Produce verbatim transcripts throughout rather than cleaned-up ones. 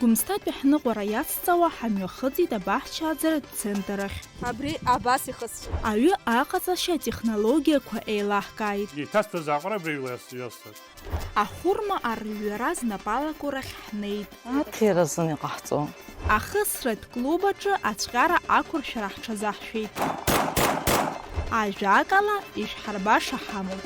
Гәымсҭатәи ҳныҟәара иацҵауа ҳамҩахыҵит абаҳчааӡаратә центр ахь. Абри абас ихысҵәеит. Аҩы аҟаҵашьа атехнологиақәа еилаҳкааит. Иҭасҭәаз аҟара абри иҩас-, иҩасҭаз. Ахәырма арҩара знапалақәоу рахь ҳнеит. Аҭира азын иҟаҳҵон. Ахысратә клуб аҿы ацәҟьара ақәыршәара ҳҽазаҳшәеит. Ажәакала, ишәҳарбаша ҳамоуп.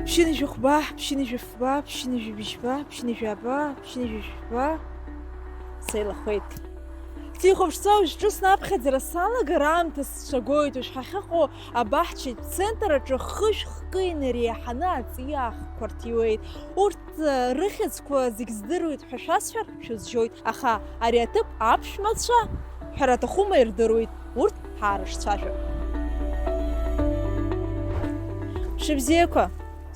Ԥшьынҩажәи хәба, ԥшьынҩажәи фба, ԥшьынҩажәи быжьба, ԥшьынҩажәи аба, ԥшьынҩажәи жәба, сеилахеит. Ԥсихәаԥшцәа уажәҿы снаԥхьаӡара салагар аамҭа сцәагоит, уажә ҳахьыҟоу абаҳчатә центр аҿы хышә хкы инареиҳаны аҵиаахқәа рҭиуеит. Урҭ, э, рыхьӡқәа зегь здыруеит ҳәа шәасҳәар, шәызжьоит, аха ари аҭыԥ аԥшәмацәа ҳәара аҭахума ирдыруеит, урҭ ҳаарышцәажәап. Шәыбзиақәа!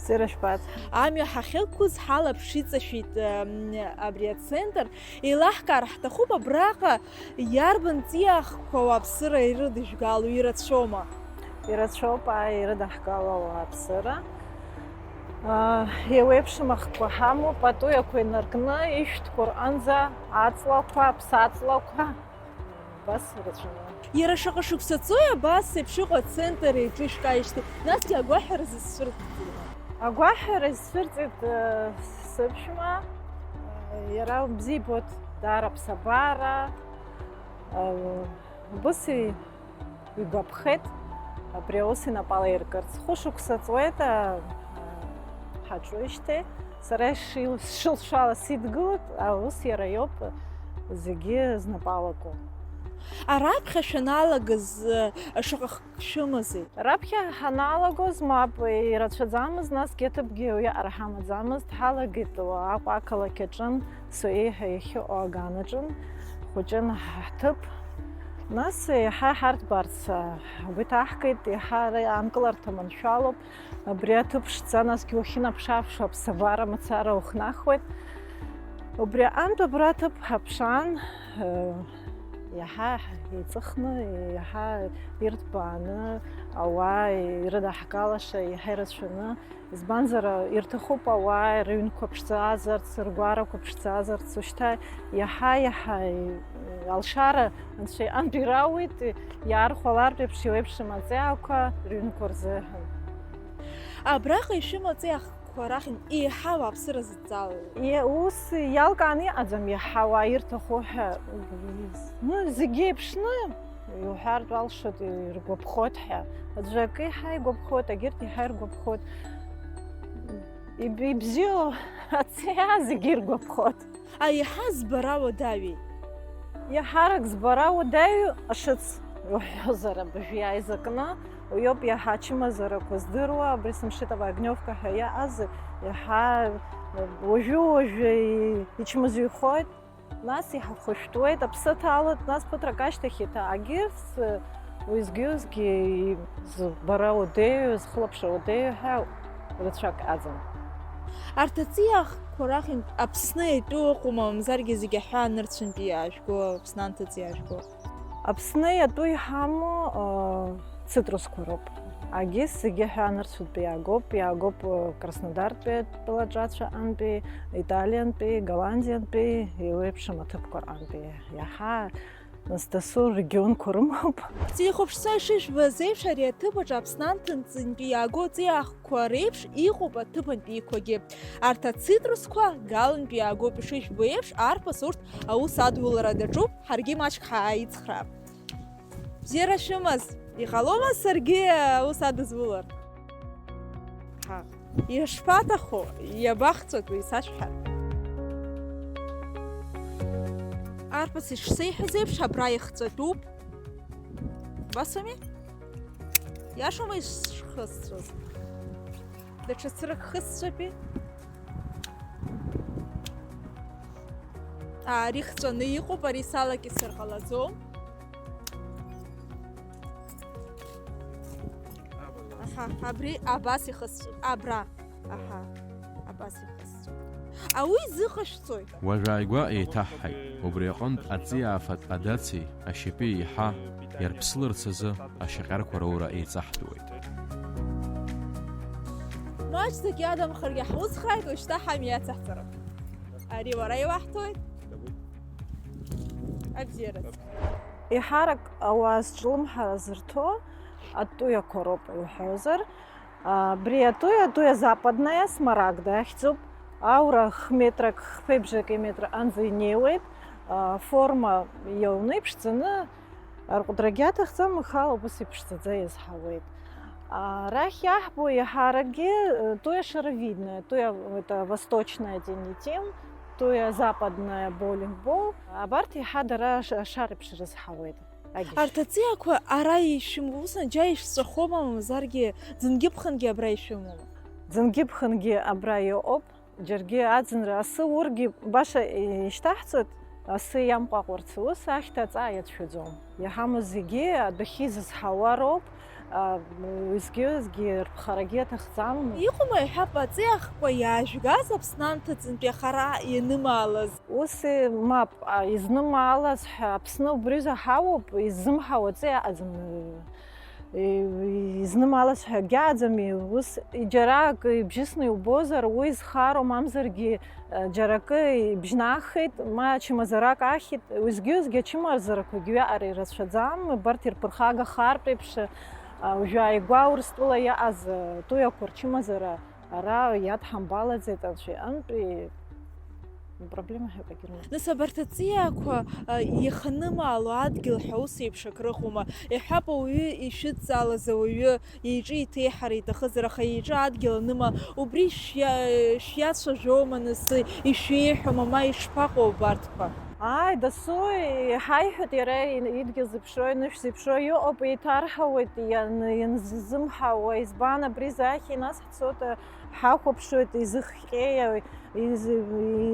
Бзиара жәбац! Амҩа ҳахьықәыз ҳалаԥш иҵашәеит, м, абри ацентр. Еилаҳкаар ҳҭахуп абраҟа иарбан ҵиаахқәа ауааԥсыра ирыдыжәгало, ирацәоума? Ирацәоуп, ааи, ирыдаҳгало ауааԥсыра. Аа, еиуеиԥшым ахқәа ҳамоуп, пату иақәа инаркны, ишәҭқәа рҟынӡа аҵлақәа, аԥсаҵлақәа, абас ирацәаны. Иара шаҟа шықәса ҵуеи абас еиԥш иҟоу ацентр еиҿышәкааижьҭеи, насгьы агәаҳәара зысцәырҵит? Агәаҳәара исцәырҵит, э, сыԥшәма, э, иара бзиа ибоит даара аԥсабара, э, убыс и-, игәаԥхеит абри аус инапала аиркырц. Хәышықәса ҵуеит, а, а, ҳаҿуижьҭеи. Сара ишил-, сшылшала сидгылеит, аус иара иоуп зегьы знапалаку. Араԥхьа шәаналагаз, а, шаҟа хк шәымазеи? Раԥхьа ҳаналагоз мап ирацәаӡамызт, насгьы аҭыԥгьы уиаҟара ҳамаӡамызт, ҳалагеит Аҟәа ақалақь аҿын. Соеи ҳәа иахьыҟоу аганаҿын, хәыҷын ҳҭыԥ. Нас еиҳа ҳарҭбаарц, а, агәы иҭаҳкит, еиҳа ара анкыларҭа маншәалоуп. Абри аҭыԥ ԥшӡа, насгьы уахьынаԥш-ааԥшуа аԥсабара мацара ухнахуеит. Убри аҟынтә абра аҭыԥ ҳаԥшаан, э, иаҳа еиҵыхны, иаҳа ирҭбааны, ауаа ирыдаҳгалаша иаҳа ирацәаны. Избанзар, ирҭахуп ауаа рыҩнқәа ԥшӡазарц, ргәарақәа ԥшӡазарц, ушьҭа иаҳа-иаҳа алшара Анцәа иҟынтә ирауеит, иаархәалартә еиԥш, еиуеиԥшым аҵиаақәа рыҩнқәа рзыҳәан. Абраҟа ишәымоу аҵиаақәа рахьынтә еиҳа ауааԥсыра зыдҵалоу? Е-, ус иалкааны иҟаӡам, иаҳа ауаа ирҭаху ҳәа, ну, зегьы еиԥшны, иуҳәартә алшоит, иргәаԥхоит ҳәа. Аӡәы акы еиҳа игәаԥхоит, егьырҭ еиҳа иргәаԥхоит. Иб-, ибзиоу аҵиаа зегьы иргәаԥхоит. Аиҳа збара уадаҩи? Иаҳарак збара уадаҩу ашыц уҳәозар, абыржәы иааиз акны, уиоуп иаҳа ачымазарақәа здыруа, абри Самшитова Огневка ҳәа иааз, иаҳа уажәы-уажәы и-, ичмазаҩхоит. Нас иҳахәышәтәуеит, аԥсы ҭалоит, нас ԥыҭрак ашьҭахь иҭаагьы, уеизгьы-уеизгьы збара уадаҩу, зхылаԥшра уадаҩу ҳәа рацәак аӡам. Арҭ аҵиаахқәа рахьынтә Аԥсны иатәу ыҟоума, мамзаргьы зегьы аҳәаа нырцәынтәи иаажәго, Аԥсны анҭыҵ иаажәго? Аԥсны иатәу иҳамоу, ы, цитрусқәа роуп. Агьыс зегьы ҳәа нырцәынтәи иаагоуп, иаагоуп, ы, Краснодартәи атәылаҿацәа антәи, Италиантәи, Голландиантәи, еиуеиԥшым аҭыԥқәа рҟынтәи. Иаҳа нас дасу регионқәа рымоуп. Ҵихәаԥшцәа ишыжәбаз еиԥш, ари аҭыԥ аҿы Аԥсны анҭыҵынтәи иаагоу ҵиаахқәа реиԥш иҟоуп аҭыԥантәиқәагьы. Арҭ ацитрусқәа Галантәи иаагоуп, ишыжәбо еиԥш, арԥыс урҭ аус адулара даҿуп, ҳаргьы маҷк ҳааицхраап. Бзиара шәымаз, иҟалома саргьы аус адызулар? Ҳа, ишԥаҭаху, иабахҵәатәу, исашәҳәар? Арԥыс ишсеиҳәаз еиԥш, абра ихҵәатәуп. Убасоуми? Иашоума ишхысҵәоз? Даҽа цырак хысҵәатәи? Аа, ари хҵәаны иҟоуп, ари салакьысыр ҟалаӡом. Аҳа, абри абас ихысҵәоит. Абра. Аҳа, абас ихысҵәоит. Ауи зыҟашәҵои? Уажә ааигәа еиҭаҳҳаит. Убри аҟынтә аҵиаа афатә адаци ашьапи еиҳа иарԥслырц азы ашьаҟьарқәа роура еиҵаҳтәуеит. Маҷӡак иадамхаргьы ҳуцхрааит, уажәшьҭа ҳамҩа иацаҳҵарым. Ари уара иуаҳҭоит? Абзиараз. Еиҳарак ауаа зҿлымҳара зырҭо атуиақәа роуп, иуҳәозар. Абри атуиа, атуиа западная, смарагда ахьӡуп. Аура хметрак, хԥеибжаки метр анӡа инеиуеит. А, форма иауны, иԥшӡаны, арҟәыдрагьы аҭахӡам, ихала убас иԥшӡаӡа иазҳауеит. Арахь иаҳбо иаҳаракгьы, э, туя шаровидная, туя, это восточная тенитим, туя западная болинг бол. Абарҭ иаҳа дара аш-, ашареиԥш рызҳауеит. Агьежь. Арҭ аҵиақәа ара ишәымоу, ус џьа ишәҵәахома, мамзаргьы ӡынгьы-ԥхынгьы абра ишәымоума? Ӡынгьы-ԥхынгьы абра иҟоуп. Џьаргьы аӡынра асы ургьы баша ишьҭаҳҵоит, асы иамҟәаҟәарц ус ахьҭа аҵаа иацәшәаӡом. Иҳамоу зегьы адәахьы изызҳауа роуп, а, уеизгьы-уеизгьы рԥхарагьы аҭахӡам. Иҟоума, иҳәап, аҵиахқәа иаажәгаз Аԥсны анҭыҵынтәи ахара ианымаалаз? Ус, мап, а, изнымаалаз ҳәа, Аԥсны убри заҳауоуп, иззымҳауа аҵиа ыҟаӡам. Изнымалаз ҳәа акгьы аӡами, ус џьара акы ибжьысны иубозар, уи зхароу, мамзаргьы, џьара акы ибжьнахит, ма ачымазарак ахьит, уеизгьы-уеизгьы ачымазарақәагьы уиаҟара ирацәаӡам, абарҭ ирԥырхагахартә еиԥш, уажәы ааигәа Урыстәыла иаҟаз туиақәа рчымазара ара иадҳамбалаӡеит анцәа иҟынтәи. Проблема ҳәа акгьы рымам. Нас абарҭ аҵиаақәа, а, иаханымаало адгьыл ҳәа ус еиԥш акрыҟоума? Иҳәап, ауаҩы ишәыдҵаалаз ауаҩы иҿы иҭеиҳара иҭахызар, аха иҿы адгьыл аныма, убри шәиа-, шәиацәажәома, нас ишәеиҳәома, ма ишԥаҟоу абарҭқәа? Ааи, дасу иҳаиҳәеит, иара ин-, идгьыл зеиԥшроу, инышә зеиԥшроу иҟоуп, еиҭарҳауеит, иан-, ианззымҳауа, избан абри захьи, нас ҳцоит, ҳахәаԥшуеит, изыхҟьеи, изы-,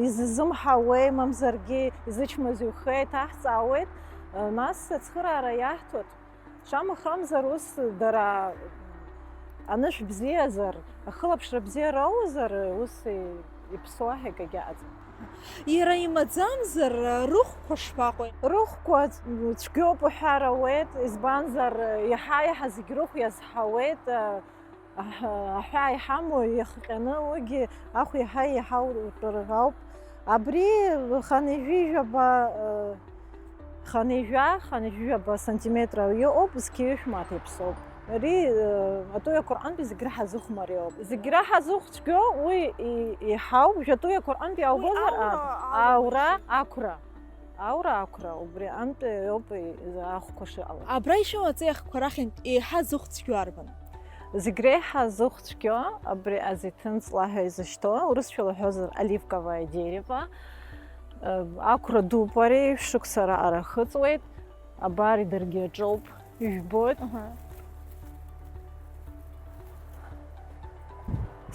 изызымҳауеи, мамзаргьы изычмазаҩхеи ҭаҳҵаауеит, нас ацхыраара иаҳҭоит. Шамахамзар, ус дара анышә бзиазар, ахылаԥшра бзиа роуазар, ус иԥсуа ҳәа акгьы аӡам. Иара имаӡамзар, рыхәқәа шԥаҟоу? Рыхәқәа цәгьоуп уҳәар ауеит, избанзар, иаҳа-иаҳа зегь рыхә иазҳауеит. Аҳ-, аҳәаа иҳамоу иахҟьаны, уигьы ахә иаҳа иҳаутәыр ауп. Абри ханижәижәаба, э, ханижәа, ханижәижәаба сантиметра иҟоуп, зқьи жәшә мааҭ иаԥсоуп. Ари, э, атуиа Қәырҟантәи зегь раҳа зыхә мариоуп. Зегь раҳа зыхә цәгьоу уи и-, иҳау, жәа туиа Қәырҟантәи иаугозар, аура, а, аура, ақәра. Аура ақәра, убри антәи ауп ахәқәа шыҟало. Абра ишәымоу аҵиахқәа рахьынтә еиҳа зыхә цәгьоу арбан? Зегь реиҳа зыхә цәгьоу абри азеҭын ҵла ҳәа изышьҭоу, урысшәала ҳәозар, оливковое дерево. Ақәра дууп ари, шықәса раҟара ахыҵуеит, абар идыргьы аҿоуп. Ижәбоит. Аҳа.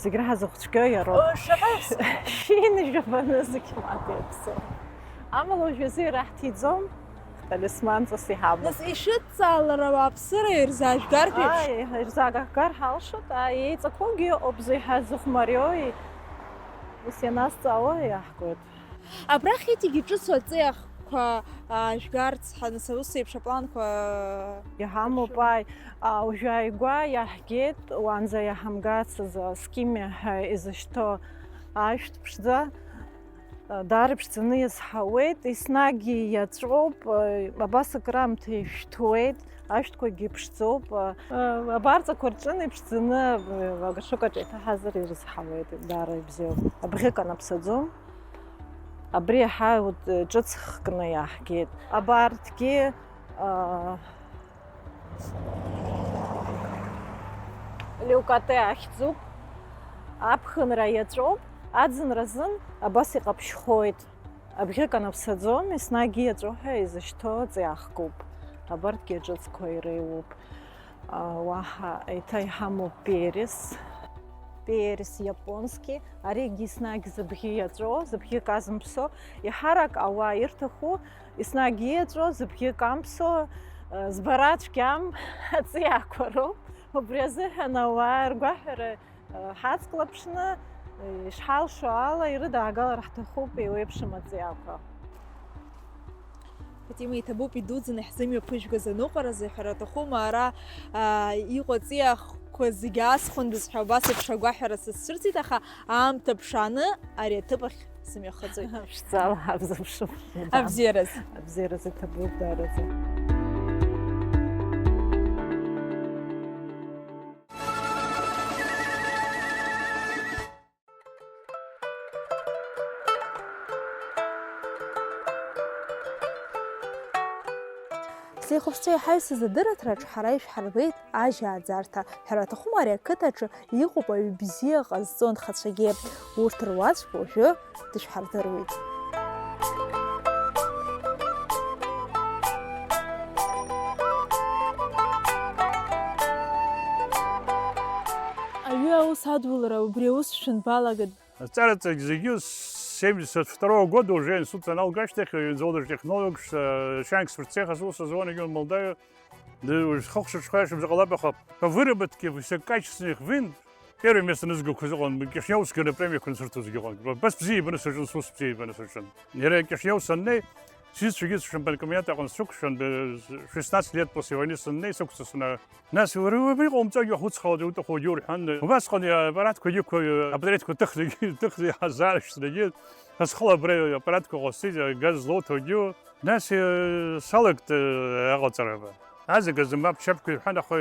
Зегь раҳа зыхәцәгьоу иароуп. О, шаҟа ус? Шәи нажәабаны зегь мааҭ иаԥсоу. Амала уажәазы ираҳҭиӡом, ҳталисманҵас иҳамоуп. Нас ишәыдҵаалара ауааԥсыра ирзаажәгартә еиԥш? Ааи, ирзаагахгар ҳалшоит, ааи, еиҵақәоугьы ыҟоуп, зеиҳа зыхә мариоу, ус ианазҵаауа иаҳкуеит. Абрахь иҵегь иҿыцу аҵиахқәа, аа, жәгарц ҳа, нас ус еиԥш апланқәа иҳамоуп, ааи. А, уажәы ааигәа иаҳгеит, уаанӡа иаҳамгацыз, а, скимиа ҳәа изышьҭоу ашәҭ ԥшӡа, а, даара иԥшӡаны иазҳауеит, еснагь иаҵәоуп, а, абас акраамҭа ишәҭуеит. Ашәҭқәагьы ԥшӡоуп. Абарҵақәа рҿын иԥшӡаны, агашокаҿ еиҭаҳазар ирызҳауеит, даара ибзиоуп. Абӷьы канаԥсаӡом. Абри иаҳа ут-, ҿыц хкны иаҳгеит. Абарҭгьы, а, леукатеа ахьӡуп. Аԥхынра иаҵәоуп. Аӡынра азын абас иҟаԥшьхоит. Абӷьы канаԥсаӡом, еснагь иаҵәоу ҳәа изышьҭоу ҵиаахкуп. Абарҭгьы аҿыцқәа иреиуоуп. А, уаҳа еиҭа иҳамоуп перец. Перец японский. Аригьы еснагь зыбӷьы иаҵәоу, зыбӷьы казымԥсо. Еиҳарак ауаа ирҭаху, еснагь иеҵәоу, зыбӷьы камԥсо, а, збара цәгьам аҵиаақәа роуп. Убри азыҳәан ауаа ргәаҳәара ҳацклаԥшны, ишҳалшо ала, ирыдаагалар ҳҭахуп еиуеиԥшым аҵиаақәа. Фатима, иҭабуп идуӡӡаны иаҳзымҩаԥыжәгаз аныҟәара, зыҳәара аҭахума, ара, аа, иҟоу аҵиаахқәа Зегьы аасхәындаз ҳәа убас еиԥш агәаҳәара сызцәырҵит, аха аамҭа ԥшааны ари аҭыԥ ахь сымҩахыҵуеит. Шәцала ҳабзыԥшуп. Абзиараз. Абзиараз иҭабуп даараӡа. Сеихәаԥшцәа, иҳаҩсыз адырраҭраҿ ҳара ишәҳарбеит ажь ааӡарҭа. Ҳәара аҭахума, ари ақыҭаҿы иҟоуп аҩ бзиа ҟазҵо анхацәагьы. Урҭ руаӡәк уажәы дышәҳардыруеит. Аҩы аус адулара, убри аус шәанбалагеит? Аҵараҵагь зегьы семьдесят второго года уже институт аналга ашьҭахь, заводыш технолог, шанк спиртцеха сус азуан егьон Молдавиа. Хыхшыҽхаша бзаҟалап, аха по выработке высококачественных вин первое место нызгақәа зыҟан, Кишиневская премиақәа нсырҭозгьы ыҟан. Бас бзиа ибаны саҿын, сус бзиа ибаны саҿын. Иара Кишинев саннеи, сҩызцәагьы сшампанкомиат аҟны сықәшан, шестнадцать лет после войны саннеи, сықәҵа сна-, Нас уара уи иҟоумҵогьы уахуцхауа уҭахугьы урҳәан, убасҟан аппаратқәа иқәу, апатреҭқәа ҭыхны, ҭыхны иҳазааршҭрагьы, схала абра аппаратқәа ҟасҵеит, агаз злоуҭогьы. Нас, э, салагт, э, аҟаҵарақәа. Азагазы мап шьапқәа ирҳәан, аха,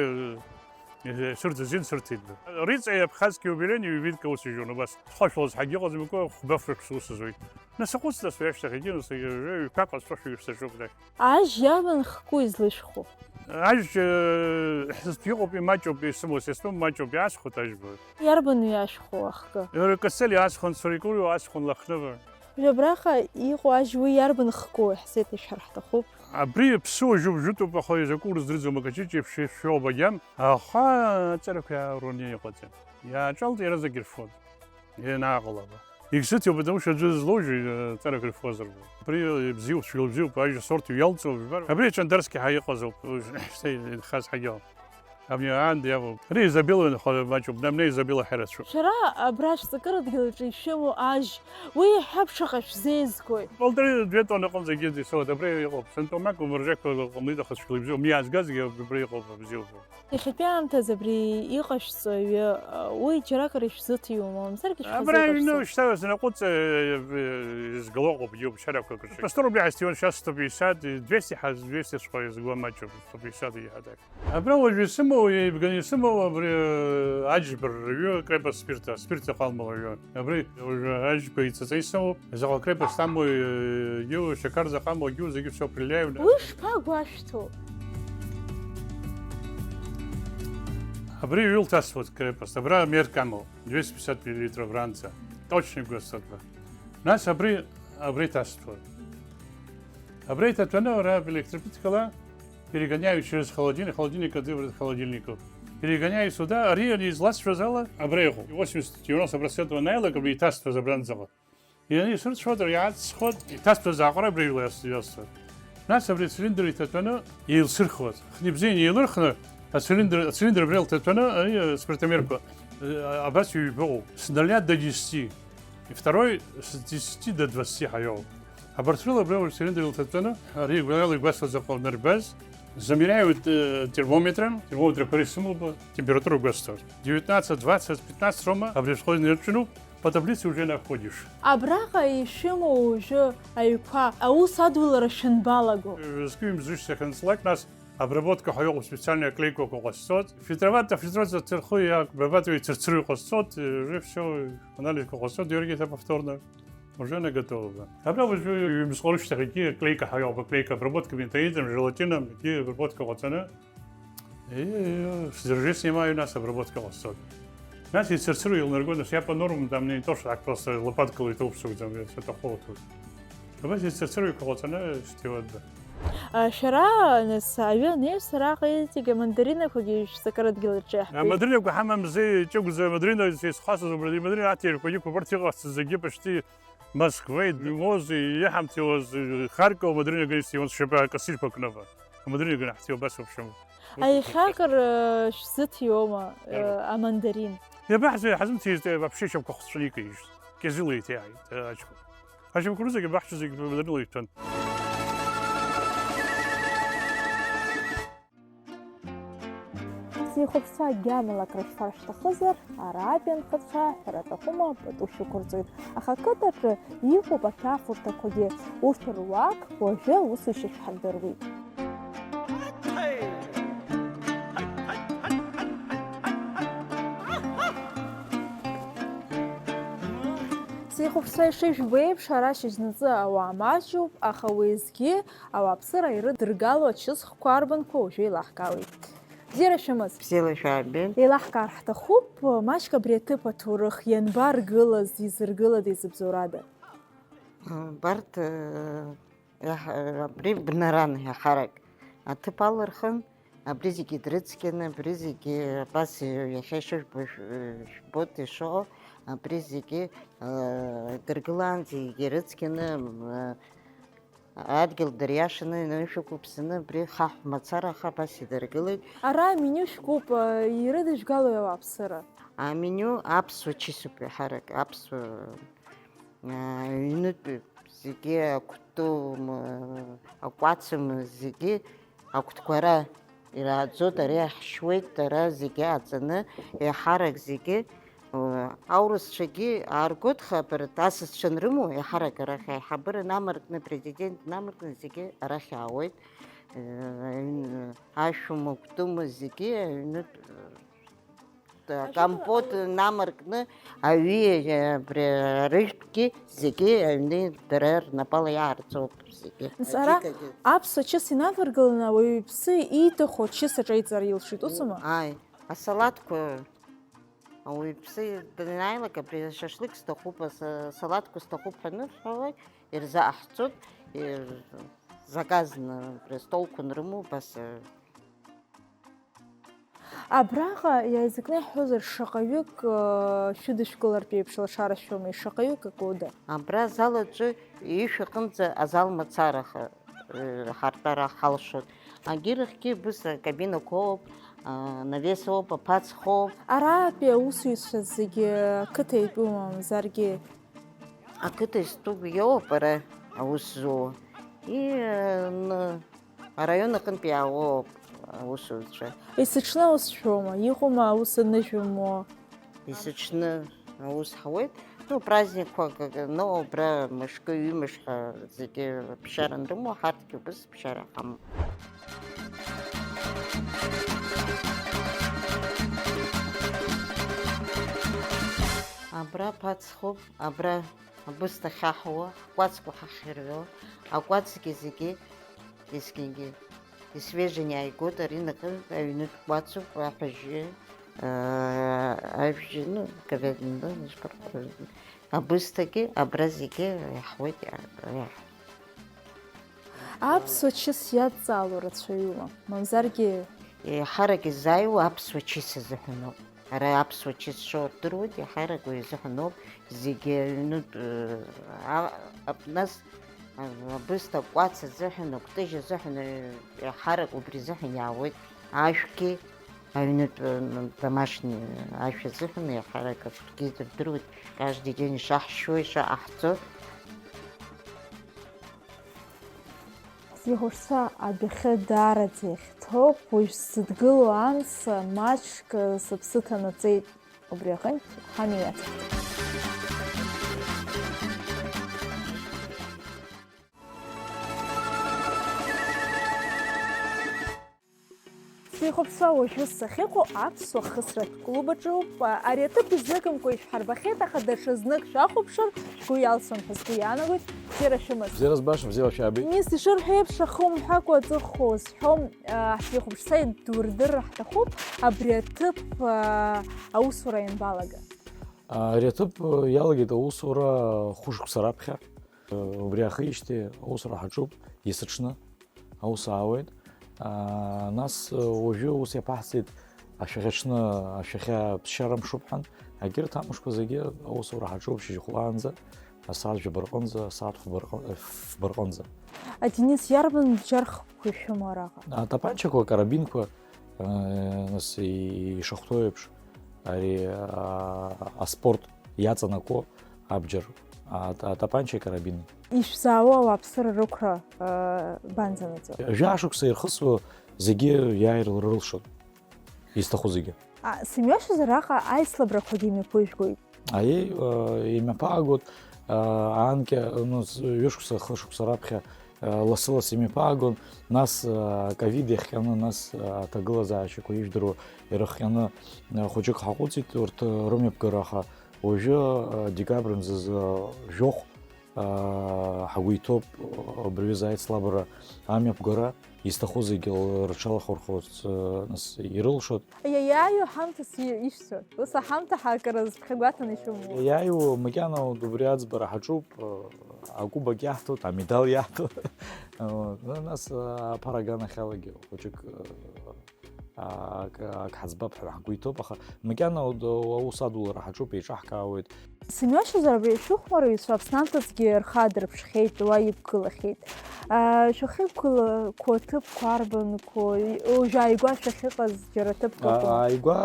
э, сырҭ азин сырҭеит. Риҵеи Абхазские юбилейные ҩажәи жәаҩык аус ижьон убас. Схашәалаз ҳагьыҟаӡам, акы хәба фырк сусызоит. Нас схәыцт, нас уи ашьҭахь егьи, нас ҩажәа ҩқәак ҟазҵошәа ишәзаҿуп, нас. Ажь иарбан хку излышәху? Ажь, э, иҟоуп, имаҷуп, исымоу сыстәым маҷуп, иаасхәоит ажьба. Иарбан уи ашәху ахкы? Ркацели аасхәан, Сурикурио аасхәан, Лахнова. Уажә абраҟа иҟоу ажь уи иарбан хку, ҳзеиҭашәҳәар ҳҭахуп. Абри иаԥсуа жәуп-жәытәуп, аха изакәу рыздырӡом, акаҷыҷ еиԥш ишәоу абагьам, аха аҵарақәа иааруаны иҟаӡам. Иааҿалт, иаразнак ирфон. Ианааҟалап. Егьсыҭиуп, потому что аӡәы злоужьи, э, ҵарак рыфуазар. Абри, э, бзиоуп, цәгьала бзиоуп, ажь асорт иалҵуа, жәбар. Абри Чандарски ҳәа иҟазоуп, шьҭа инхаз ҳагьала. Абни аан диавоуп. Ари Изабелла инхо маҷуп, Намне Изабелла ҳәа рацәоуп. Шәара абра шәҵакырадгьыл аҿы ишәымоу ажь, уи иаҳҳәап, шаҟа шәзеизгои? Полторы-две тонны аҟынӡагьы исоуеит, абри иҟоуп. Сынтәа макәым, ржақәа ҟамлеит, аха цәгьала ибзиоуп. Абни иаазгазгьы абри иҟоуп, бзиоуп. Иахьатәи аамҭазы абри иҟашәҵо аҩы, уи џьаракыр ишәзыҭиуама, мамзаргьы шәхазы Абра аҩны иҟашәҵо? Шьҭа снаҟәыҵ, э, э, изгало ыҟоуп, иубшарақәа кыршәы. По сто рублей ҳазҭиуан, сейчас сто пятьдесят, двести ҳаз, двести шәҟәа изгуа маҷуп, сто пятьдесят иҳадак. Абра уажәы исымоу, еибганы исымоу, абри, э, аџьбарра ҩы, крепость спирта, спирт иҟалмала ҩы. Абри уажәы аџьба иҵаҵа исымоуп, заҟа крепость амоу, э, иу, шьақар заҟа амоу, иу, зегьы всё определяем. Уи шԥагәашәҭо? Абри ҩы лҭасуеит крепость, абра мерк амоу, двести пятьдесят миллилитров ранӡа. Точно игәасҭоит. Нас абри, абри ҭасуеит. Абра иҭаҭәаны, ара электроплиткала перегоняю через холодильник, холодильник отдыхает холодильнику. Перегоняю сюда, ари, ари изласҳәаз ала, абра иҟоуп. Восемьдесят-девяносто процентов анааилак, абри иҭасҭәаз абранӡаҟа. Ианисырцәоит, ари иаацхоит, иҭасҭәаз аҟара абри иҩасуеит. Нас абри ацилиндр иҭаҭәаны еилсырхуеит. Хны ибзианы еилырхны, ацилиндр, ацилиндр абри лҭаҭәаны, ари, э, спиртомерқәа, э, абас ҩба ыҟоуп. С нуля до десяти. И второй с десяти до двадцати ҳаиоуп. Абарҭ рыла абри ауаҩ цилиндр илҭатәаны, ари игәаҩала игәасҭоз аҟны рбаз, замеряют, э, термометром, термометрқәа рысымоуп, температура гәасҭоит. Девятнадцать, двадцать, пятнадцать рома, абри ашәҟәы инарҿынуп, по таблице уже находишь. Абраҟа ишәымоу уажәы аҩқәа, аус адулара шәанбалаго? Э, зқьи мзышьҭахь анҵлак, нас обработка ҳәа иҟоуп, специальная клейкақәа ҟасҵоит. Фильтровать, фильтровать ҭырху иа-, обрабатывать цырцырҩ ҟасҵоит, э, уже всё, анализқәа ҟасҵоит, иаргьы повторно. Уже она готова была. Абра уажәы ҩымзҟа рышьҭахь егьи аклейка ҳәа иҟоуп, аклейка обработка ментоитом, желатином, егьи обработка ҟаҵаны. И, сдержи снимаю, нас обработка ҟасҵоит. Нас ицырцыруа илнаргоит, нас я по нормам там не то, что так просто лопаткала иҭоуп сыгәӡам, всё такого тут. Абас ицырцыруа иқәа ҟаҵаны сҭиуеит. А, шәара, нас, аҩы анеи, сара аҟеитәи амандаринақәагьы шәҵакырадгьыл аҿы иаҳбеит. Амандаринақәа ҳамамзи, ҷыгәӡа амандарина, исхасыз убри, амандарина аҭирқәа иқәуп, урҭ иҟасҵаз зегьы почти Москвеи, Мози, иҳамҭиуаз, Харьков амандаринақәа исҭиуан, сшьапы акассирқәа кныба. Амандаринақәа ҳҭиуа убас ауп шәымоу. Аихьакыр, э, шәзыҭиуама, э, Иара. Амандарин? Иабаҳзы, ҳазымҭиз, э, вообще шьапқәа хҵәаны икаижьыз. Кьазыла иҭеиааит, э, аҷкәын. Ашьапқәа рызегьы абаҳча зегь амандаринала иҭәын. Сихәаԥшцәа, агьама лакра шәфар шәҭахызар, арантәи анхацәа, ҳәара аҭахума, пату шәықәырҵоит. Аха ақыҭаҿы иҟоуп ақьафурҭақәагьы, урҭ руак уажәы аусушьа шәҳардыруеит. Сихәаԥшцәа, ишыжәбо еиԥш, ара шьыжьнаҵы ауаа маҷуп, аха уеизгьы ауааԥсыра ирыдыргало ачысхқәа арбанқәа уажәы еилаҳкаауеит. Бзиара шәымаз! Бзиала шәаабеит! Еилаҳкаар ҳҭахуп, маҷк абри аҭыԥ аҭоурых ианбаргылаз, изыргылада, изыбзоурада? Убарҭ, э, иаҳ-, абри бнаран иаҳарак аҭыԥ алырхын, абри зегьы дрыцқьаны, абри зегьы абас иахьа ишыжәбо шә-, жәбоит ишыҟоу, абри зегьы, э, дыргылаанӡа егьи рыцқьаны, э, Адгьыл дыриашаны, ишәықәыԥсаны, абри хаҳә мацараха абас идыргылеит. Ара аменю шәкуп, ирыдыжәгалои ауааԥсыра? Аменю аԥсуа чысуп иаҳарак, аԥсуа, аа, ҩнытә зегьы, акәтым, акәацым зегьы, акәтқәа ара ирааӡоит, ара иаҳшьуеит, ара зегьы ааӡаны, еиҳарак зегьы, э, аурысцәагьы ааргоит, хабарҭ асасцәа анрымоу, еиҳарак арахь аиҳабыра намаркны, апрезидент намаркны зегьы арахь иаауеит. Э, аҩн-, ашәума, акәтыма зегьы аҩнытә, э, акомпот намаркны, аҩы, э, абри арыжәтәгьы зегьы аҩны дара рнапала иаарҵоуп зегьы. Нас ара аџьыкагьы. Аԥсуа чыс инаваргаланы ауаҩы иԥсы ииҭаху ачыс аҿеиҵара илшоит, усума? Ааи, асалаҭқәа ауаҩы иԥсы данааилак, абри шашлык сҭахуп, аса-, салаҭқәа сҭахуп ҳәа анырҳәалак, ирзаҟаҳҵоит, ир-, заказны, абри астолқәа анрымоу, убас, э, Абраҟа иааизакны иаҳҳәозар, шаҟаҩык, э, шәыдышәкылартә еиԥш лашара шәоума, шаҟаҩык акода? Абра азал аҿы ҩышә аҟынӡа азал мацараха, э, ҳартәара ҳалшоит. Агьырахьгьы быс акабинақәоуп, а, навесоуп, аԥацхоуп. Аратәи аусуҩцәа зегьы ақыҭа итәума, мамзаргьы? Ақыҭа изтәу иоуп ара аус зуа. И, э, н-, Араион аҟынтә иаауоуп аусуцәа. Есыҽны аус шәоума? Иҟоума аус аныжәымуа? Есыҽны аус ҳауеит. Ну, праздникқәак, ну, убра мышкы, ҩымш ҳәа зегьы ԥсшьара анрымоу, ҳарҭгьы убыс ԥсшьара ҳамоуп. Абра ԥацхоуп, абра Абысҭа ахьаҳауа, ҳкәацқәа ҳахьырҩо, акәацгьы зегьы, есқьынгьы, исвежен иааигоит, ари наҟынтә аҩнытә кәацуп, аҳәажьы, аа, ажәжьы, ну, говядина, ну, абысҭагьы, абра зегьы иаҳуеит, иа-, иаҳ-. Аԥсуа чыс иадҵаало рацәаҩума, мамзаргьы? Еиҳарак изааиуа аԥсуа чыс азыҳәаноуп. Ара аԥсуа чыс шоу рдыруеит, еиҳарак уи азыҳәаноуп. Зегьы аҩнытә, а, а, нас, а, абысҭа акәац азыҳәан, акәтыжь азыҳәан, а, еиҳарак убри азыҳәан иаауеит. Ашәгьы аҩнытә, а, домашний ашә азыҳәан еиҳарак ашәгьы рдыруеит, каждый день ишаҳшьуа, ишаҟаҳҵо. Сихәаԥшцәа, адәахьы даараӡа иахьҭоуп, уажә сзыдгыло амца маҷк сыԥсы ҭанаҵеит, убри аҟынтә ҳамҩа иацҳҵеит. Сихәаԥшцәа, уажәы сахьыҟоу аԥсуа хысратә клуб аҿы ауп. Ари аҭыԥ изныкымкәа ишәҳарбахьеит, аха даҽа знык шәахәаԥшыр, шәгәы иалсуан ҳәа сгәы иаанагоит. Бзиара шәымаз. Бзиара збаша, бзиара шәаабеит. Денис, ишырҳәо еиԥш, ахы умҳәакәа аҵыхәа узҳәом. Ҳихәаԥшцәа идурдырра ҳҭахуп, абри аҭыԥ, а, аусура ианбалага? Ари аҭыԥ иалагеит аусура хәышықәса раԥхьа. Убри аахижьҭеи аусура ҳаҿуп, есыҽны аус аауеит. Аа, нас, уажәы ус иаԥаҳҵеит, ашәахьаҽны, ашәахьа ԥсшьара мшуп ҳәан, егьырҭ амшқәа зегьы аусура ҳаҿуп шьыжьхәлаанӡа, асааҭ жәаба рҟынӡа, асааҭ хәба рҟы-, фба рҟынӡа. А, Денис, иарбан бџьархқәа ишәымоу араҟа? Атапанчақәа, акарабинқәа, аа, нас, и-, ишахәҭоу еиԥш, ари, аа, аспорт иаҵанаго абџьар, а, а, атапанчеи акарабини. Ишәзаауа ауааԥсыра рықәра, а, банӡанаҵо? Жәаа шықәса ирхысуа зегьы иааир рылшоит. изҭаху зегьы. А, сымҩашьозар, араҟа аицлабрақәагьы имҩаԥыжәгоит. Аиеи, э, имҩаԥаагоит, э, аанкьа, ну, с-, ҩышықәса, хышықәса раԥхьа, э, лассы-лассы имҩаԥаагон, нас, э, ковид иахҟьаны, нас, э, аҭагылазаашьақәа ижәдыруа ирыхҟьаны, э, хәыҷык ҳаҟәыҵит урҭ, э, рымҩаԥгара, аха уажәы, э, декабрь мзазы жәохә, э, ҳгәы иҭоуп, э, абри аҩыза аицлабра амҩаԥгара. Изҭаху зегьы л-, рҽалахәырхәарц, э, нас ирылшоит. Иа-, иааиуа ҳамҭас и-, ишәцәа. Ус аҳамҭа ҳакара зыԥхьагәаҭаны ишәымоу. Иааиуа макьана убри аӡбара ҳаҿуп, э, акубок иаҳҭоит, амедал иаҳҭоит. Э, нас, э, аԥара аганахьалагьы хәыҷык, э, ак, ак ҳаӡбап ҳәа ҳгәы иҭоуп, аха макьана уд-, аус адулара ҳаҿуп, еиҿаҳкаауеит. Сымҩашьозар, абри шәыхәмарыҩцәа Аԥсны амҭаҵәҟьагьы рхы аадырԥшхьеит, уа иқәгылахьеит. Аа, шәахьықәгылақәо аҭыԥқәа арбанқәоу, уажәы ааигәа шәахьыҟаз џьара ҭыԥк А-, ыҟоума? Ааигәа,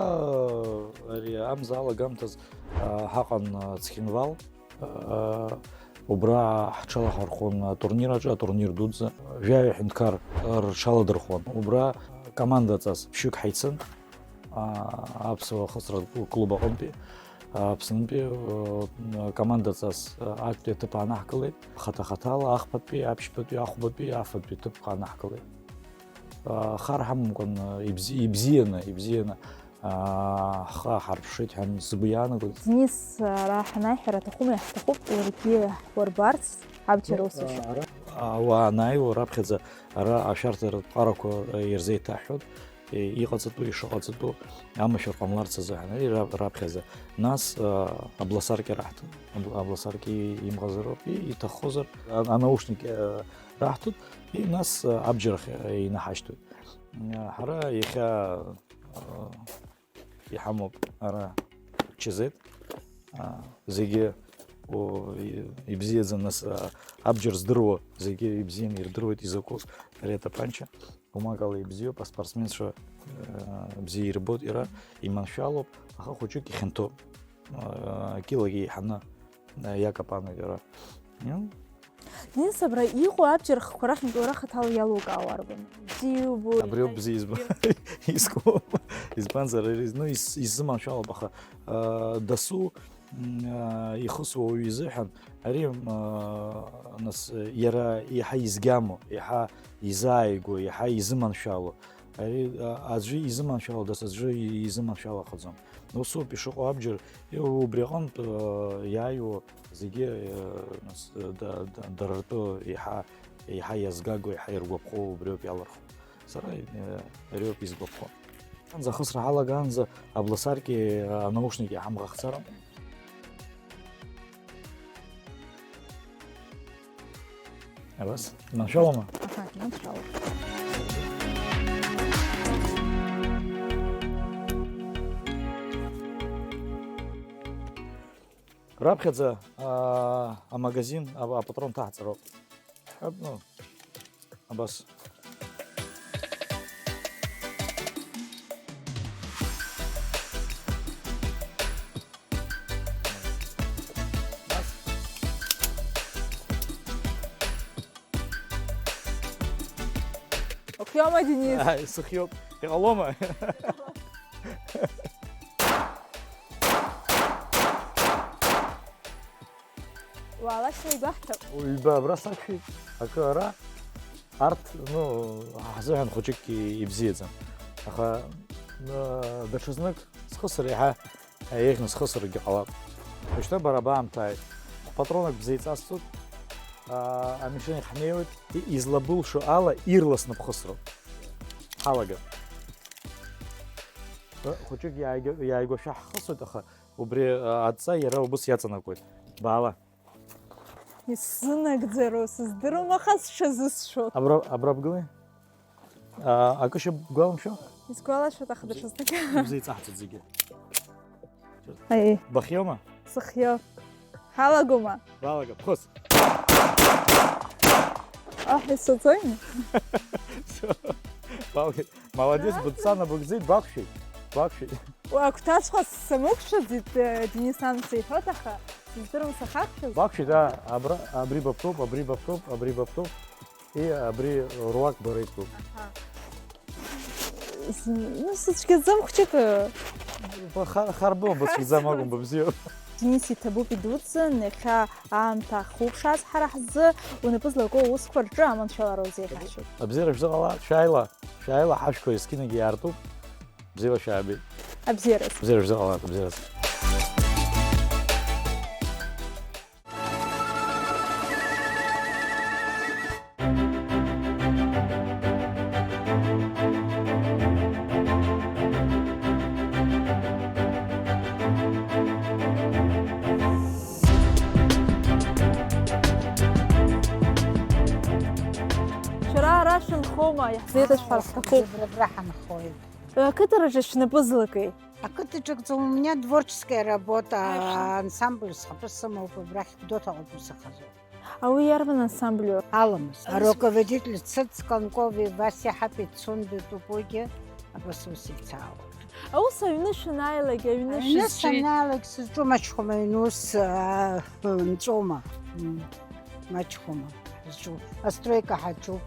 ари амза алагамҭаз, а, ҳаҟан, а, Цхинвал. А, убра ҳҽалаҳархәон атурнир аҿы, атурнир дуӡӡа. Жәаҩа ҳәынҭқар рҽаладырхәон. Убра командаҵас ԥшьҩык ҳаицын. А, аԥсуа ахысра клуб аҟынтәи, Аԥснынтәи, э, командаҵас, э, актәи аҭыԥ аанаҳкылеит. Хаҭа-хаҭала ахԥатәи, аԥшьбатәи, ахәбатәи, афатәи аҭыԥқәа аанаҳкылеит. Э, хар ҳамамкәан, э, ибзи-, ибзианы, ибзианы, аа, ҳхы ааҳарԥшит ҳәа сгәы иаанагоит. Денис, ара ҳанааи ҳара аҭахума, иаҳҭахуп, уаргьы ҳуарбарц, абџьар Ну, усушьа. Ара ауаа анааиуа раԥхьаӡа ара ашәарҭаратә ҟарақәа, э, ирзеиҭаҳҳәоит. Иҟаҵатәу, ишыҟаҵатәу амашәыр ҟамларц азыҳәан, ари ра-, раԥхьаӡа. Нас, а, абласаркьа раҳҭон. Аб-, абласаркьа имҟазароуп, и-, иҭаххозар, а, анаушник, а, раҳҭоит, и нас, а, абџьар ахь, а, инаҳашьҭуеит. А, ҳара иахьа, а, иҳамоуп ара чезет, а, зегьы, о, и-, ибзиаӡаны, нас, а, абџьар здыруа зегьы ибзианы ирдыруеит изакәу ари атапанча. Гәмагала ибзиоуп, аспортсменцәа, э, бзиа ирбоит иара, иманшәалоуп, аха хәыҷык ихьанҭоуп, э, килагьы еиҳаны, э, иакапануеит иара. Иу? Денис, абра иҟоу абџьар хкқәа рахьынтә уара хаҭала иалукаауа арбан? Бзиа иубо, Абри ауп иахьа бзиа избо-, избо-, изку, избанзар, ари, ну, ис-, исзыманшәалоуп, аха, э, дасу, М, аа, ихысуа уаҩы изыҳәан, ари, м, аа, нас, иара еиҳа изгьамоу, еиҳа изааигәоу, еиҳа изыманшәалоу, ари, а, аӡәы изыманшәало, дас аӡәы и-, изыманшәалахаӡом. Усоуп ишыҟоу абџьар, и-, убри аҟынтә, аа, иааиуа зегьы, аа, нас, да-, да-, дара ртәы еиҳа, еиҳа иазгагоу, еиҳа иргәаԥхоу убриоуп иалырхуа. Сара, э, ариоуп изгәаԥхо. Анӡа ахысра ҳалагаанӡа абласаркьеи анаушники ҳамӷахцарым. Абас, иманшәалоума? Аҳа, иманшәалоуп. Раԥхьаӡа, аа, амагазин а-, апатрон ҭаҳҵароуп. Ҳәап, ну, абас. Ухиоума, Денис? Ааи, сыхиоуп. Иҟалома? Уаалашьцәа игәаҳҭап. Ҩба абра сақәшәеит, акы ара, арҭ, ну, ҳзыҳәан хәыҷык ибзиаӡам. Аха, ы, даҽазнык схысыр иаҳа еиӷьны схысыргьы ҟалап. Уажәшьҭа бара баамҭааит. Патронак бзеиҵасҵоит, а, амишеник ҳнеиуеит, и-, излабылшо ала ирласны бхысроуп. Ҳалагап. Ы, хәыҷык иааигәа-, иааигәашәа ҳхысуеит, аха Убри, а, адҵа иара убас иаҵанакуеит. Баала. Исзынагӡару сыздыруам, аха сҽазысшәоит. Абра, абра бгылеи? А, акы шьап гәаламшәо? Исгәалашәоит, аха даҽазнык. Ибзеиҵаҳҵеит зегьы. Аи. Бахиоума? Сыхиоуп. Ҳалагома? Балага, ԥхыӡ. Аҳ, исаӡои? Всё. Балга. Молодец, быдҵа набыгӡеит, бақәшәеит. Бақәшәеит. Уа, агәҭаҵәҟьа самықәшәаӡеит, э, Денис амца иҳәоит, аха сыздыруам сахақәшәаз. Бақәшәеит, аа, абра, абри баԥтәуп, абри баԥтәуп, абри баԥтәуп. И абри руак бара ибтәуп. Аҳа. Зны сыцәгьаӡам хәҷык. Баха-, харбон, бацәгьаӡам акәым, быбзиоуп. Денис иҭабуп идуӡӡан, иахьа аамҭа ахуԥшааз ҳара ҳзы, унапы злаку аусқәа рҿы аманшәалара узеиӷьасшьоит. Абзиара шәзыҟала, шәааила, шәааила, ҳашәқәа есқьынагьы иаартуп. Бзиала шәаабеит. Абзиараз. Бзиара шәзыҟалааит, абзиараз. Шәара ара шәынхома, иаҳзеиҭашәҳәар ҳҭахуп. Зыбрагра ҳанхоит. Ақыҭараҿы шәнапы злакеи? Ақыҭаҿы акәӡам, у меня творческая работа, ансамбль схатәы сымоуп, абрахь Гәдоуҭаҟа ус ахазоуп. Ауи иарбан ансамбльу? Аламыс. Аламыс. Аруководитель Цыц Конкови, Вася Ҳапи, Цунду Тупугьы, абас ус ицаауеит. Аус аҩны шәанааилак, аҩны Аҩны шәызҿи? Санааилак сызҿу маҷхом, аҩны ус, аа, нҵәома. М, маҷхома ҳазҿу. Астройка ҳаҿуп.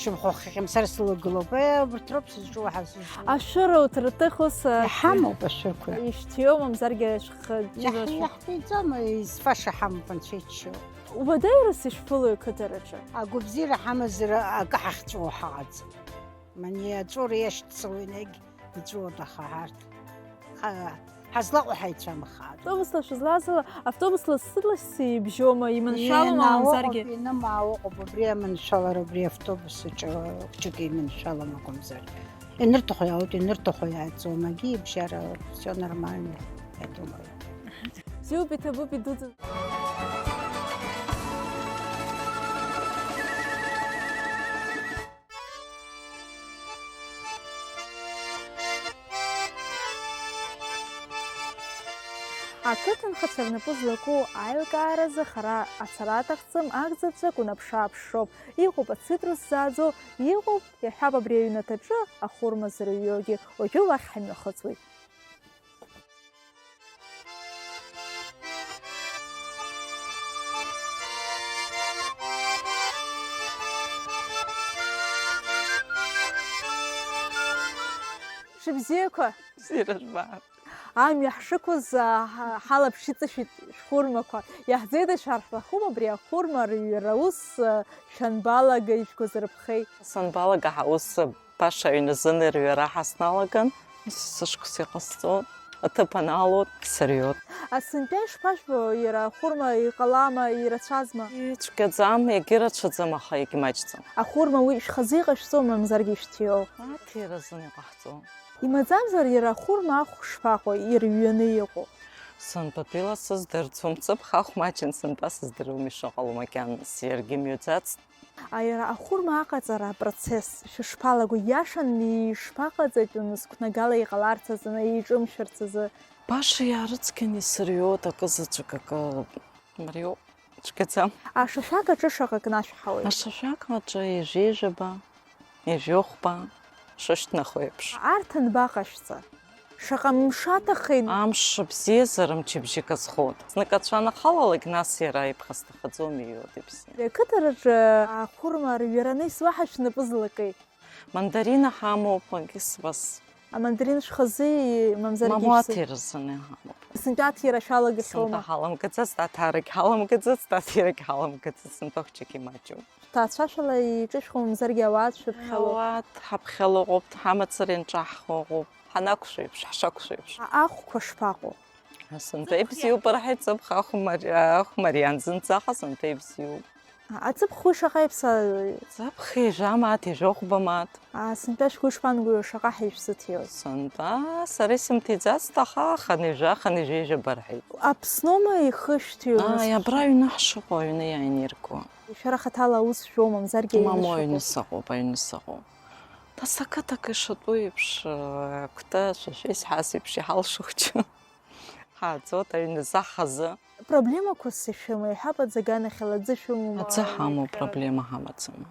Шьамхы хыхьымсар сылагылоуп. Е, убарҭ роуп сызҿу, уаҳа сызҿу. Ашәыра уҭарҭых ус, а, Иҳамоуп ашәырқәа. Ишәҭиуа, мамзаргьы шәхы Иаҳ-, иаҳҭиӡом, изфаша ҳамоуп, анцәа иџьшьо. Уадаҩрас ишәԥылои ақыҭараҿы? Агәабзиара ҳамазар акы ҳахьҵәуо ҳаҟаӡам. Мани аҵәуара иашьҭҵауа инагь иҵәуоит, аха ҳарҭ ҳа-, ҳазлаҟоу ҳаицәамхааит. Автобусла шәызлазала, автобус лассы-лассы ибжьоума, иманшәалома, Инаауа мамзаргьы? Ыҟоуп, инымаауа ыҟоуп, убри аманшәалара, убри автобус аҿы хәҷык иманшәалом акәымзар. Инырҭаху иаауеит, инырҭаху иааҵуам, агьи ибжьара, всё нормально, я думаю. Бзиоуп, иҭабуп, идуӡӡан. Ақыҭанхацәа рнапы злаку аилкааразы хара ацара аҭахӡам, агӡаҿак унаԥшы-ааԥшроуп. Иҟоуп ацитрус зааӡо, иҟоуп, иаҳҳәап, абри аҩнаҭаҿы ахәырма зырҩуагьы, уажәы уахь ҳамҩахыҵуеит. Шәыбзиақәа! Бзиара жәбап! Амҩа ҳшықәыз, а, ҳа-, ҳалаԥш иҵышәит шәхәырмақәа. Иаҳзеиҭашәҳәар ҳҭахуп абри ахәырма рыҩра аус, а, шәанбалага, ижәго зырԥхеи? Санбалага ҳаус Баша аҩны зынарҩара ҳасналаган, сышықәс иҟасҵо, аҭыԥ анаалоит, сырҩоит. Асынтәа ишԥажәбо, иара ахәырма иҟалама, ирацәазма? Ицәгьаӡам, егьырацәаӡам, аха егьмаҷӡам. Ахәырма уи шәхазы иҟашәҵома, мамзаргьы ишәҭиуоу? Аҭира азын иҟаҳҵо. Имаӡамзар, иара ахәырма ахә шԥаҟоу, ирҩаны иҟоу? Сынтәатәила сыздырӡом, ҵыԥх ахә маҷын, сынтәа сыздыруам ишыҟало макьаназ, иаргьы мҩаӡацт. Аиара ахәырма аҟаҵара апроцесс шәышԥалаго, иашан ишԥаҟаҵатәу, мызқәнагала иҟаларц азы, иҿымшәарц азы? Баша иаарыцқьаны исырҩуеит акы заҵәык, акы мариоуп, цәгьаӡам. Ашашәак аҿы шаҟа кнашәҳауеит? Ашашәак аҿы ҩажәеижәаба, ҩажәохәба, шышәҭнахуеиԥш. Арҭ анбаҟашәҵа? Шаҟа мшы аҭахеит! Амш бзиазар, мчыбжьык азхоит. Знык ацәа анахалалак, нас иара иԥхасҭахаӡом, иҩуеит ибзиан. Ақыҭараҿы ахәырма рҩараны исуаҳа шәнапы злакеи? Мандарина ҳамоуп, агьысбас. Амандарин шәхазы, мамзаргьы Мамоу ишәзы-, аҭира азыны ҳамоуп. Сынтәа аҭира шәалагахьоума? Сынтәа ҳаламгаӡацт, аҭарагь ҳаламгаӡацт, аҭирагь ҳаламгаӡацт, сынтәа хәҷык имаҷуп. Ҭаацәашәала иҿышәхуа, мамзаргьы ауаа шәыԥхьало? Ауаа ҳаԥхьало ыҟоуп, ҳамацара инҿаҳхуа ыҟоуп, ҳанақәшәо еиԥш, ҳшақәшәо еиԥш. А-, ахәқәа шԥаҟоу? Сынтәа ибзиоуп, рҳәеит, ҵыԥх ахә мари-, ахә мариан зынӡаха, сынтәа ибзиоуп. А-, аҵыԥх уи шаҟа иԥсаауеи? Ҵыԥх ижәа мааҭ, ижәохәба мааҭ. А, сынтәа шәгәы ишԥаанагои, шаҟа ҳәа ишәзыҭиуаз? Сынтәа сара исымҭиӡацт, аха хынҩажәа, хынҩажәижәаба рҳәеит. Аԥсноума ихы шәҭиуаз? Ааи, абра аҩны ҳшыҟоу, аҩны иааины ирго. Шәара хаҭала аус шәоума, мамзаргьы аҩны шәыҟоуп? Мамоу, аҩны сыҟоуп, аҩны сыҟоуп. Нас ақыҭак ишатәу еиԥш, акәты, шәа шәеизҳаз еиԥш, иҳалшо хәҷы. Ҳааӡоит аҩны заҳазы. Проблемақәас ишәымоу, иҳәап, аӡы аганахьала аӡы шәымоума? Аӡы ҳамоу, проблема ҳамаӡам.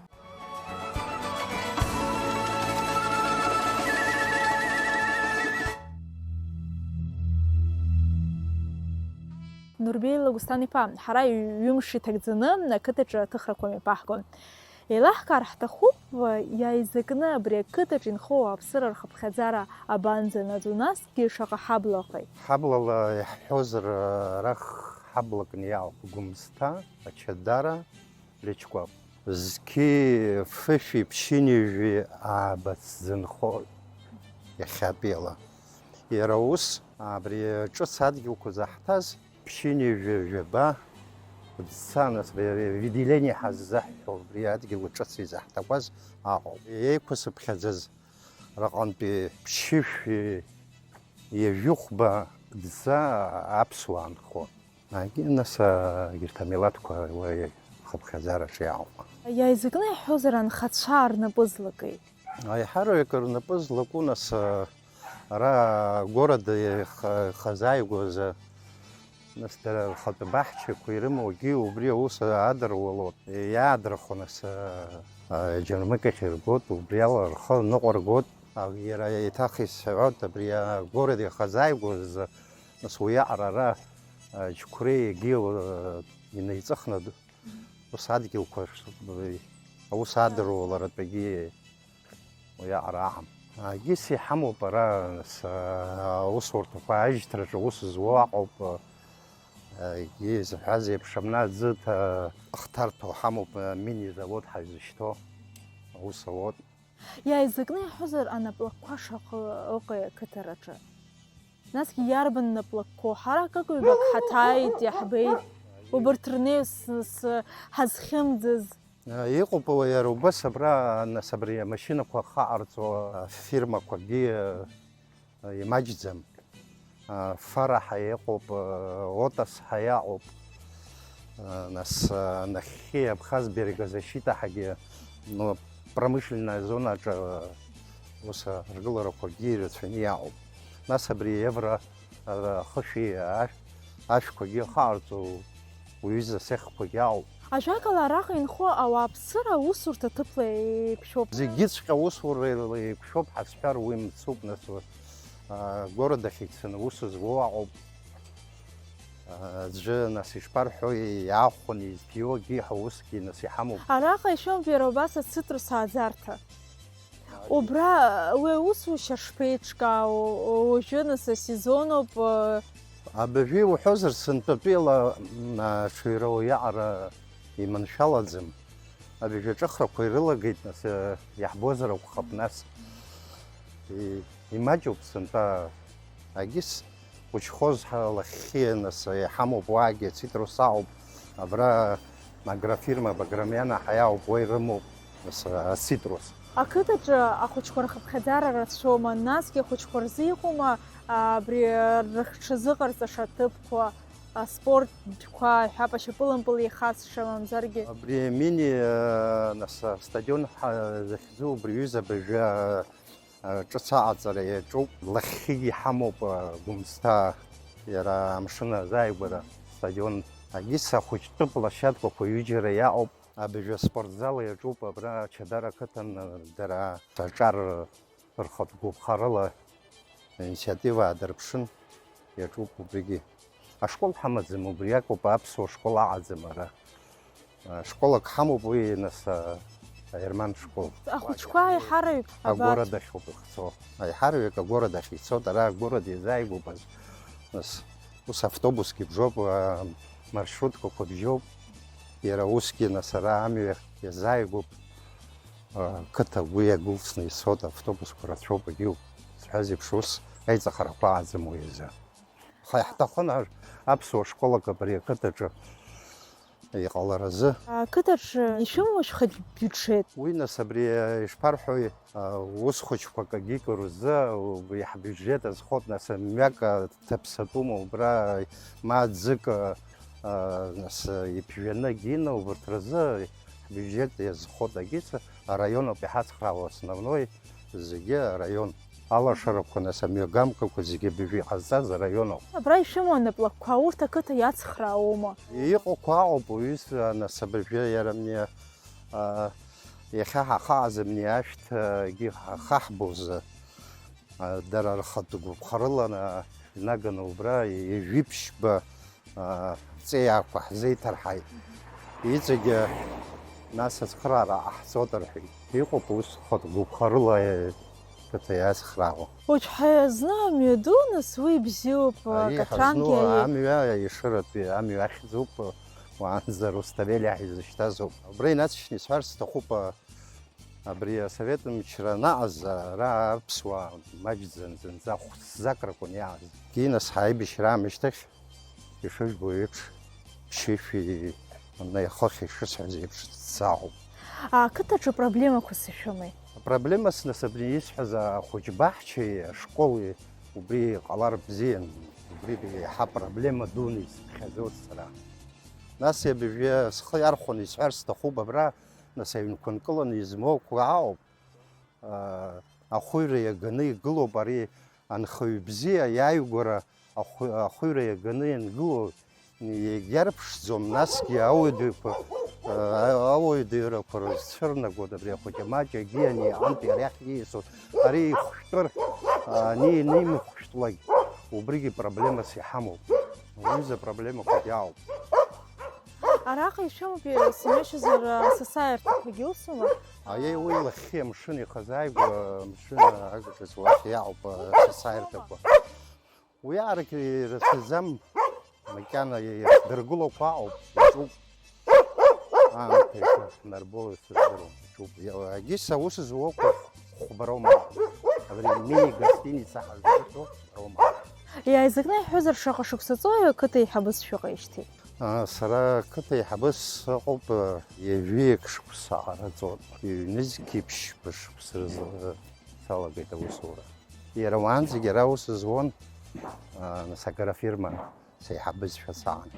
Нурбеи Лагәсҭан-иԥа, ҳара ҩымш иҭагӡаны ақыҭаҿы аҭыхрақәа мҩаԥаҳгон. Еилаҳкаар ҳҭахуп, иааизакны абри ақыҭаҿ инхо ауааԥсыра рхыԥхьаӡара абанӡанаӡо, насгьы шаҟа ҳаблаҟеи? Ҳаблала иаҳҳәозар, арахь ҳаблакны иаауп Гәымсҭа, Ачадара, Лечкәа. Зқьи фышәи ԥшьынҩажәи аабац зынхо иахьатәиала. Иара ус, абри ҿыц адгьылқәа заҳҭаз, ԥшьынҩажәи жәаба дца, нас, абри, абри, выделение ҳаззаҳҳәо, абри адгьыл ҿыц изаҳҭақәаз аҟоуп. Еиқәсыԥхьаӡаз рҟынтәи ԥшьышәи ҩажәихәба дца аԥсуаа нхон. Егьи, нас, а, егьырҭ амилаҭқәа уи хыԥхьаӡараҿы иаауп. Иааизакны иаҳҳәозар, анхацәа рнапы злакеи? Аиҳараҩык рнапы злаку, нас, а, ара агорода иха-, ихазааигәаз, а, нас, дара рхатә баҳчақәа ирымоугьы убри аус адыруалоит. Иаадырхәо, нас, а, а, Џьармыкьахь иргоит, убри ала рхы ныҟәыргоит. А, иара еиҭах исҳәоит, абри агорода ихазааигәаз, нас, уиаҟара ара, а, Џьқәреи егьи, а, инаиҵыхны д-, ус адгьылқәа ш-, аус адыруаларатәгьы уиаҟара аҳам. Егьыс иҳамоуп ара, нас, а, аусурҭақәа ажьҭраҿы аус зуа аҟоуп, а, егьи изҳәаз еиԥш, амна аӡы ҭа-, ахҭарҭәо ҳамоуп, а, мини-завод ҳазышьҭоу аус ауоуп. Иааизакны иаҳҳәозар, анаплакқәа шаҟа ыҟеи ақыҭараҿы? Насгьы иарбан наплакқәоу? Ҳара акык-ҩбак ҳаҭааит, иаҳбеит. Убарҭ рнеи ус, ус ҳазхьымӡаз. Иҟоуп, иара убас абра, нас, абри амашьынақәа ахаҟарҵо афирмақәагьы, имаҷӡам. Фараҳа иҟоуп, Отас ҳәа иаҟоуп. Нас, нахьхьи Абхаз берегозащитаҳәагьы, ну, промышленная зонаҿы ус аргыларақәагьы ирацәаны иаауп. Нас абри Евро, а, хышәи ашә-, ашәқәагьы ахаҟарҵо уҩыза асахьақәагьы аауп. Ажәакала, араҟа инхо ауааԥсыра аусурҭа ҭыԥла еиқәшәоуп. Зегьыҵәҟьа аусура еиқәшәоуп ҳазҳәар уи мцуп, нас, а, город ахь ицаны аус зуо аҟоуп. Аӡәы, нас, ишԥарҳәои, иаахәаны изҭиуагьы ҳаусгьы, нас, иҳамоуп. Араҟа ишәымоуп иара убас ацитрус ааӡарҭа. Убра уи аусушьа шԥеиҿкаау, уажәы, нас, асезон ауп. Абыржәы иуҳәозар, сынтәатәи ала, м, аҽаҩра уиаҟара иманшәалаӡам. Абыржәы аҿыхрақәа ирылагеит, нас, э, иаҳбозар акәхап, нас. И-, имаҷуп сынтәа, агьыс хәыҷхоз ҳа-, лахьхьи, нас, иҳамоуп уаагьы, ацитрус ауп, абра агрофирма Баграмиана ҳәа иаауп, уа ирымоуп, нас, ацитрус. Ақыҭаҿы ахәыҷқәа рхыԥхьаӡара рацәоума, насгьы ахәыҷқәа рзы иҟоума, а, абри рыхҽазыҟарҵаша аҭыԥқәа, аспорт џьқәа, ҳәа, ашьапылампыл еихасша мамзаргьы? Абри амини, а, нас, астадион ҳа-, захьӡу убри аҩыза абыржәы, а, ҿыц аҟаҵара иаҿуп. Лахьхьигьы иҳамоуп, а, Гәымсҭа, иара амшын азааигәара астадион. Агьыс ахәыҷтәы площадкақәа ҩыџьара иаҟоуп. Абыржәы аспортзал иаҿуп абра Ачадара ақыҭан, дара аҿар рхатә гәаԥхарала аинициатива аадырԥшын, иаҿуп убригьы. Ашкол ҳамаӡам, убри акоуп, аԥсуа школ аҟаӡам ара. Школак ҳамоуп, уи, нас, а, аерман школ. Ахәыҷқәа аиҳараҩык абарҭ. Агород ахьоуп ихцо. Аиҳараҩык агород ахь ицоит, ара агород иазааигәоуп, нас, ус автобусгьы бжоуп, а, маршруткақәа бжьоуп. Иара усгьы, нас, ара амҩа иазааигәоуп. А, қыҭа агәы иагәылсны ицоит, автобусқәа рацәоуп, егьиуп. Сҳәаз еиԥш, ус аиҵахарақәа ааӡам уи азы. Аха иаҳҭахын ар-, аԥсуа школак абри ақыҭаҿы иҟаларазы. Ақыҭаҿы ишәымоу шәхатә биуџьет? Уи, нас, абри, ишԥарҳәои, а, ус хәыҷқәак агьикы рзы, у-, иаҳбиуџьет азхоит, нас, мҩак, а, ҭаԥсатәума убра, ма ӡык, а, а, нас, иԥжәаны агьина, убарҭ рзы ҳбиуџьет иазхоит, агьиса араион ауп иҳацхраауа, основной. Зегьы араион. Алашарақәа, нас, амҩагамкақәа зегьы абыржәы иҟазҵаз араион ауп. Абра ишәымоу анаплакқәа, урҭ ақыҭа иацхраауоума? Иҟақәа аҟоуп, уҩыза, нас, абыржәы иара мни, а, иахьа ҳахааз мни ашәҭ, а, гьы ҳахаҳбоз, а, дара рхатә гәаԥхарыла, а, инаганы убра ҩажәи ԥшьба, а, ҵеиаақәа ҳзеиҭарҳаит. Иҵегьы Нас ацхыраара ҟаҳҵоит рҳәеит. Иҟоуп ус хатә гәыԥхарыла қыҭа иацхраауа. Уажәшьҭа зны амҩаду, нас уи бзиоуп, Ари Катрангьы ҳазну аиеи. Амҩа Ешыратәи амҩа ахьӡуп, уаанӡа Руставели ҳәа изышьҭазоуп. Убра инаҵшьны исҳәарц сҭахуп, абри асовет мчра анаҟаз, ара аԥсуаа маҷӡан зынӡа хәыцӡак ракәын иааз. Гинас ҳаибашьра аамышьҭахь, ишыжәбо еиԥш, ԥшьышәи хыхь ишысҳәаз еиԥш дсаҳәоуп. Ақыҭаҿы проблемақәа сышәымеи? Апроблемас, нас, абри исҳәаз ахәыҷбаҳчеи ашколи убри иҟалар бзиан, убри еиҳа проблема дуны исыԥхьаӡоит сара. Нас иабыжәҩа схы иархәаны исҳәар сҭахуп, абра, нас, аҩнқәа нкыланы измоуқәа ауп. Ахәыҩра иаганы игылоуп ари анхаҩ бзиа иааигәара ахәы-, ахәыҩра иаганы иангылоу иагьарԥшӡом, насгьы ауадаҩқәа, ауадаҩрақәа рызцәырнагоит абри ахәыҷы маҷ, егьи ани иҟынтә иара иахь ииасуеит. Ари ихәшәтәыр, ани ианимыхәшәтәлак, убригьы проблемас иҳамоуп. Уҩыза проблемақәагьы аауп. Араҟа ишәымоуп, сымҩашьозар, асасааирҭақәагьы усума? Аиеи, уи лахьхьи амшын ихазааигәа, амшын агаҿаҿ лахь иаауп асасааирҭақәа. Уи арагь ирацәаӡам, макьана иахдыргылақәа ауп, иаҿуп. Аамҭа ишаҳнарбо исыздыруам, иаҿуп. Иа-, агьыс аус зуақәа хәба роума. Абри мини-гостиница ҳаззыҳәо хәба роума. Иааизакны иаҳҳәозар, шаҟа шықәса ҵуеи ақыҭа еиҳабыс шәыҟеижьҭеи? А, Сара ақыҭа еиҳабыс сыҟоуп, а, ҩажәи ак шықәса аараӡоуп. Ҩнызқь ԥшьба шықәса рзы салагеит аусура. Иара уаанӡагьы ара аус зуан, а, нас аграфирма сеиҳабызшәа саан.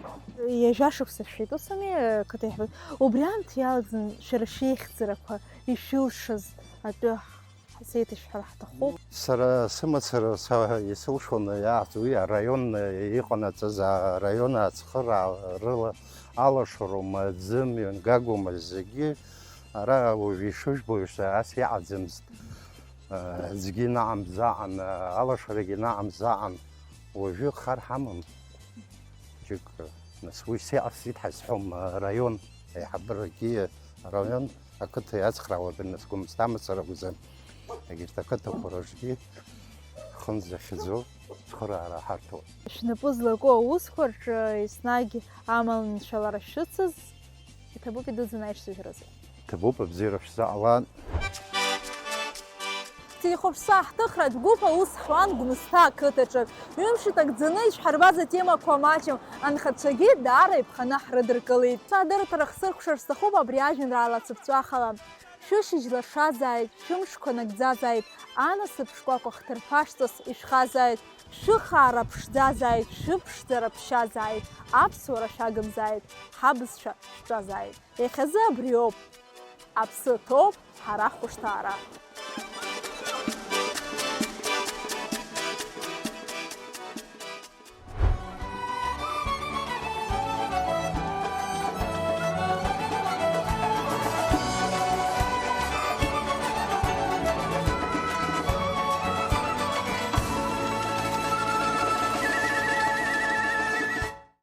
Ҩажәа шықәса шәфеит, ус ами, ақыҭа еиҳабыс? Убри аамҭа иалагӡан шәара шәеихьӡарақәа ишәылшаз атәы ҳзеиҭашәҳәар ҳҭахуп. Сара сымацара са исылшон иаҳҵо уи араион иҟанаҵаз, араион ацхыраарыла алашароума, аӡымҩан гагоума, зегьы ара уажә ишыжәбо еиԥш ас иҟаӡамызт. Аӡгьы наҟамзаан, алашарагьы наҟамзаан, уажәы хар ҳамам. Џьык, нас уи сеиҟарҵеит ҳазҳәом, араион аиҳабырагьы, араион ақыҭа иацхраауа, нас Гәымсҭа мацара акәзар, егьырҭ ақыҭақәа рҿгьы хынӡахьӡо цхыраара ҳарҭоит. Шәнапы злаку аусқәа рҿы еснагь аманшәалара шәыцыз, иҭабуп идуӡӡаны аишьцәажәаразы. Ҭабуп, абзиара шәзаҟалан. Ҳҭихәаԥшцәа ҳҭыхратә гәыԥ аус ҳуан Гәымсҭа ақыҭаҿы. Ҩымш иҭагӡаны ишҳарбаз атемақәа маҷым, анхацәагьы даара иԥханы ҳрыдыркылеит. Садырҭара хсыркәшар сҭахуп абри ажәеинраала цыԥҵәахала. Шәышьыжь лашазааит, шәымшқәа нагӡазааит, анасыԥ шкәакәа хҭырԥашҵас ишәхазааит, шәыхаара ԥшӡазааит, шәыԥшӡара ԥшьазааит, аԥсуара шәагымзааит, ҳабызшәа шәҵазааит. Иахьазы абриоуп. Аԥсы ҭоуп ҳара ҳхәышҭаара.